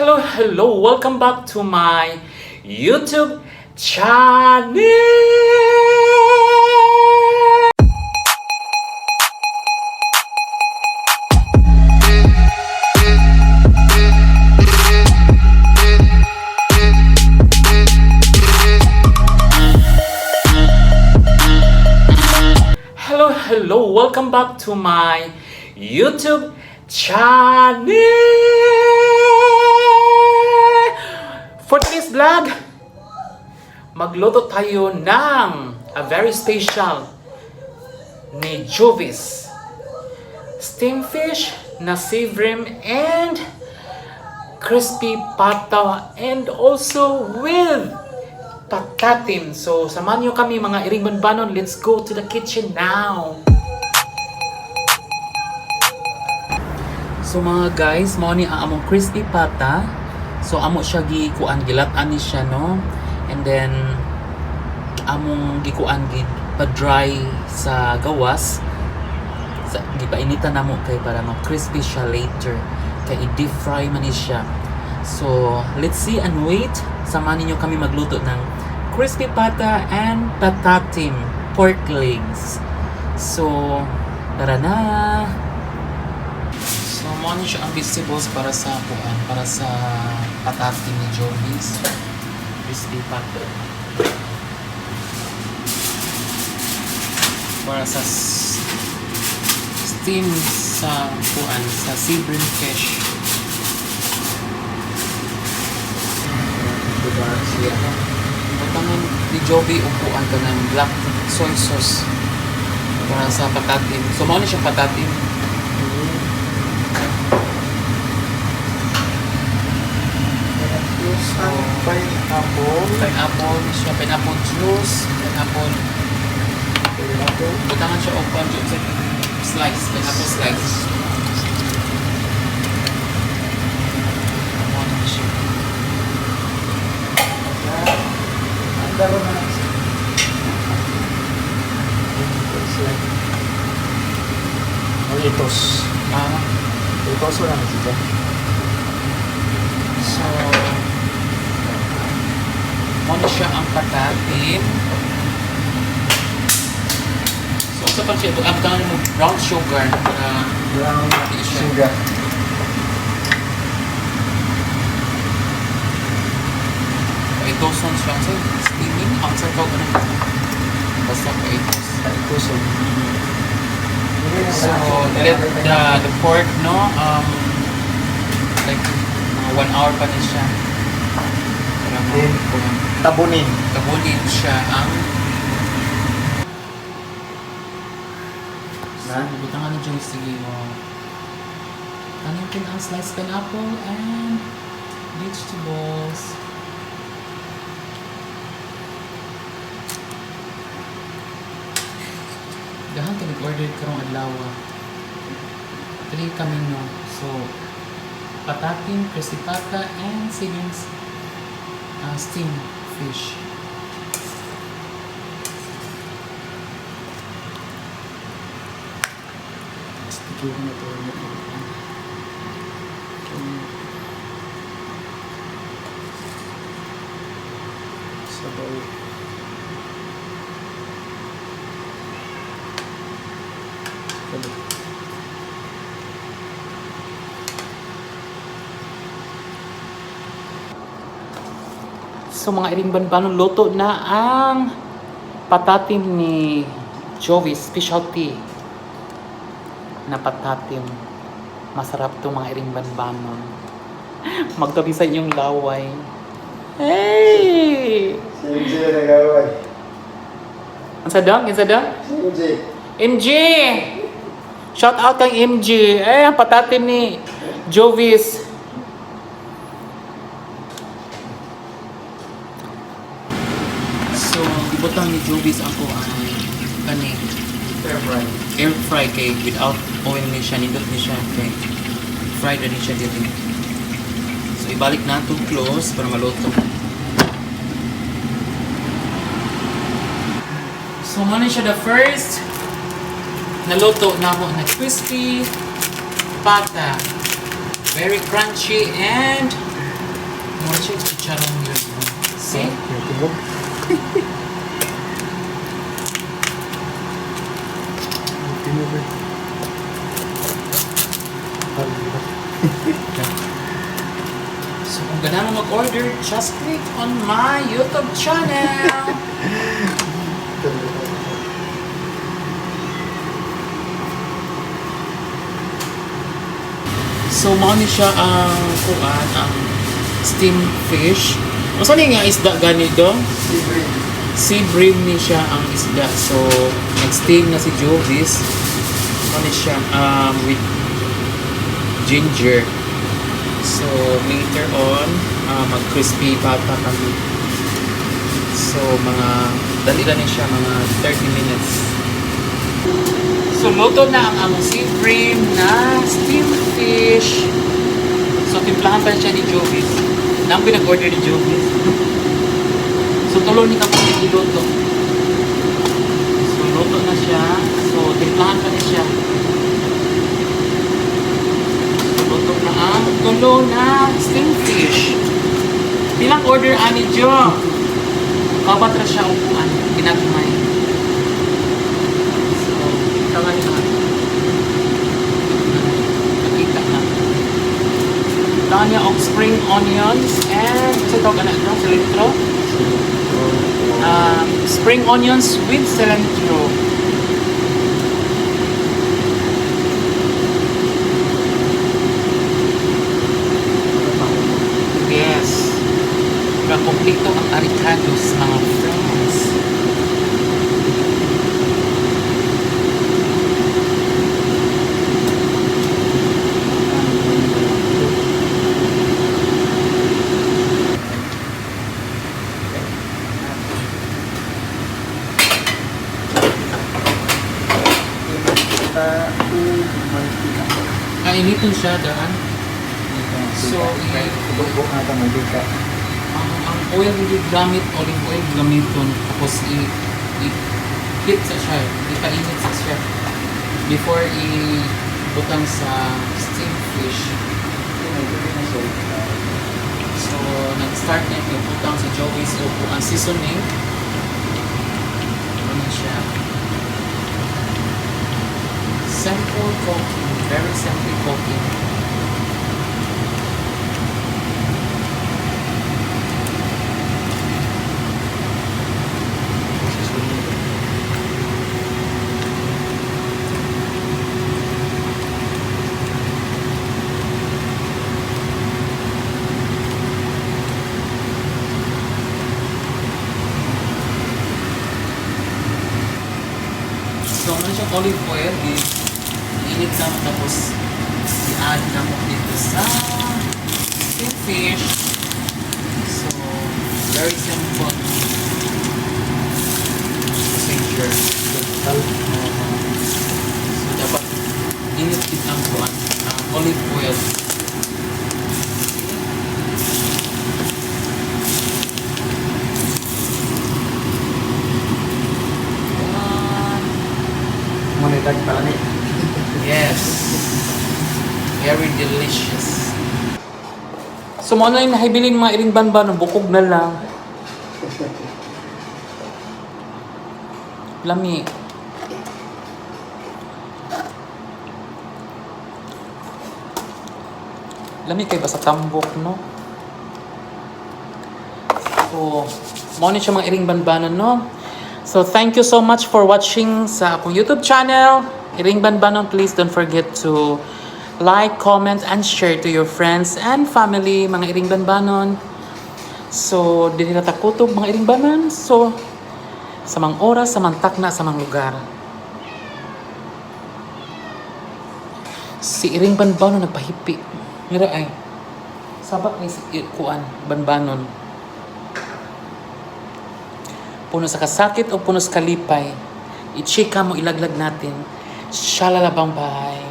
Hello, hello! Welcome back to my YouTube channel! Hello, hello! Welcome back to my YouTube channel! For today's vlog, magluto tayo ng a very special ni Jovis. Steamed fish na seabream and crispy pata and also with patatim. So, samahan niyo kami, mga iring banbanon. Let's go to the kitchen now. So mga guys, mao ni ang among crispy pata. So amo siya gikuan, gilat-an ni siya, no. And then among gikuan, gi pa-dry sa gawas. Sa gipainitan namo kay para ma-crispy siya later. Kay i-deep fry man ni siya. So let's see and wait. Samahan ninyo kami magluto ng crispy pata and patatim pork legs. So tara na. So, mo ni siya ang vegetables para sa kuan, para sa patati ni Jovis. Crispy pata. Para sa steam sa kuan, sa seabream fish. Diba siya? Butangan ni Jovi og kuan ka ng black soy sauce para sa patatim. So, mo ni siya patatim. So, pineapple. Pineapple ni siya, pineapple juice, pineapple. Pineapple. Butangan siya og kuan sa slice, pineapple slice. Mo ni siya. Ang daro na. Siya. Ang itos. Ah, Itos wala na siya. So, mo ni siya ang patatim. So, sa pa siya, ang butangan mo brown sugar para Brown siya. sugar. Paitoson siya. So, steaming, ang sa tawag ano? Basta paitos. Itos. Oh. So, let the pork, no? Like, mga 1 hour pa ni siya. Para Then, tabunin. Tabunin siya ang. So, Na? butangan ni Joyce, sige mo. Kanin pin ang sliced pineapple and vegetables. Dahan ka nag-order karong adlaw. Three kami, no. So, patatin, crispy pata, and savings steamed fish. Sticky ko na ito. Sabaw. Sabaw. So mga iring banbanon, luto na ang patatim ni Joey, specialty na patatim. Masarap to, mga iring banbanon. Magtabi sa inyong laway. Hey! Si MJ na nagaway. Ang sadang? Ang sadang? Si MJ. MG! Shout out kang MG. Eh, ang patatim ni Jovis. So, ibutang ni Jovis ako ang kani Air fry. Air fry kay without oil ni siya, nindot ni siya kay fried na ni siya dito. So, ibalik na itong close para maluto. So, muna siya the first naluto na ako na crispy pata. Very crunchy and Mo siya chicharon yun. See? Yung tingog. Yung tingog eh. Parang So kung ganahan mo mag-order, just click on my YouTube channel. So mao ni siya ang kuan, ang steamed fish. Unsa ni nga isda gani do? Sea bream ni siya ang isda. So nag-steam na si Jovis. Mao ni siya with ginger. So later on, mag-crispy pata kami. So mga dali lang ni siya mga 30 minutes. So luto na ang among sea bream na steamed fish. So timplahan pa siya ni Jovis. Nang pinag-order ni Jovis. So tulo ni kamo giluto. So luto na siya. So timplahan pa ni siya. So luto na ang tulo na steamed fish. Pilang order ani Jo? Kabat ra siya upuan, ginagmay. So, tama niya. Nakita na. Tanya og spring onions and sa tawag ana no, cilantro. Spring onions with cilantro. Yes. Para kompleto ang aricados, mga friends. Kainitin siya daan. So, Bubok na ito, mantika. Ang oil hindi gamit, olive oil gamiton. Tapos i heat sa siya, ipainit sa siya. Before i-butang sa steamed fish. So, nag-start na yung butang si Joey's o ang seasoning. Ano siya? Simple cooking. Very simple cooking. So, ano siya olive oil, init na mo tapos i-add na mo dito sa steamed fish. So, very simple procedure. So, dapat init din ang kuan, ang olive oil. One. Manitag pala ni. Yes. Very delicious. So, mo na yung nahibilin mga iring banban, bukog na lang. Lami. Lami kay basta tambok, no? So, mo ni siya mga iring banbanan, no? So, thank you so much for watching sa akong YouTube channel. Iring Banbanon, please don't forget to like, comment, and share to your friends and family, mga Iring Banbanon. So, dili na takutob, mga Iring Banbanon. So, sa mang oras, sa mang takna, sa mang lugar. Si Iring Banbanon nagpahipi. Mira ay, sabak ni si Kuan, Banbanon. Puno sa kasakit o puno sa kalipay, i-chika mo, ilaglag natin. Shalalabang bye.